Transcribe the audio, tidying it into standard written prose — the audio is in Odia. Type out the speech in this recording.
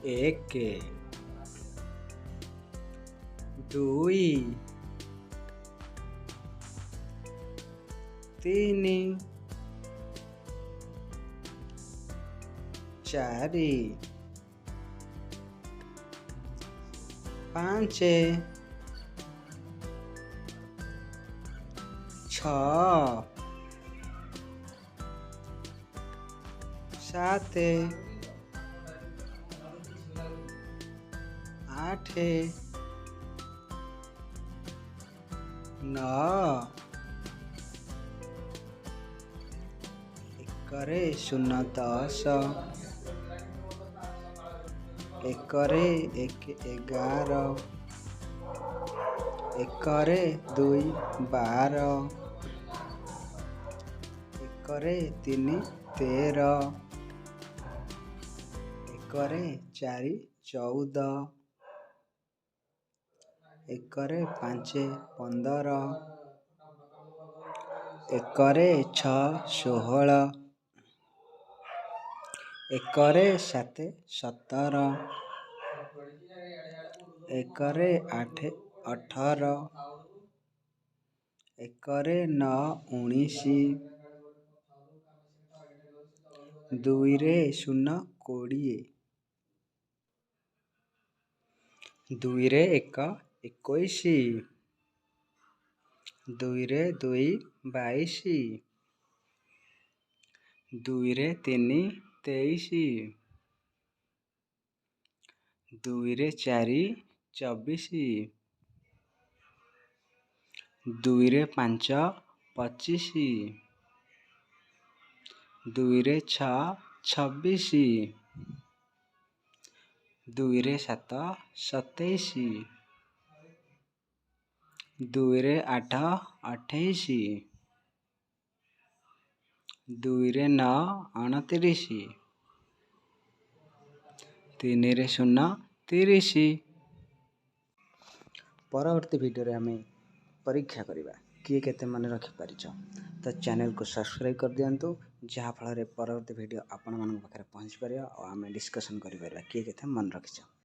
1, 2, 3, 4, 5, 6, 7, 8, 9। 1 0 10, 1 1 11, 1 2 12, 1 3 13, 1 4 14, 1 5 15, 1 6 16, 1 7 17, 1 8 18, 1 9 19, 2 0 20, 2 1 21, 2 2 22, 2 3 23, 2 4 24, 2 5 25, 2 6 26, 2 7 27, 2 8 28, 2 9 29, 3 0 30। ପରବର୍ତ୍ତୀ ଭିଡ଼ିଓରେ ଆମେ ପରୀକ୍ଷା କରିବା କିଏ କେତେ ମନେ ରଖିପାରିଛ। ତ ଚ୍ୟାନେଲକୁ ସବସ୍କ୍ରାଇବ୍ କରିଦିଅନ୍ତୁ, ଯାହାଫଳରେ ପରବର୍ତ୍ତୀ ଭିଡ଼ିଓ ଆପଣମାନଙ୍କ ପାଖରେ ପହଞ୍ଚିପାରିବ ଆଉ ଆମେ ଡିସ୍କସନ୍ କରିପାରିବା କିଏ କେତେ ମନେ ରଖିଛ।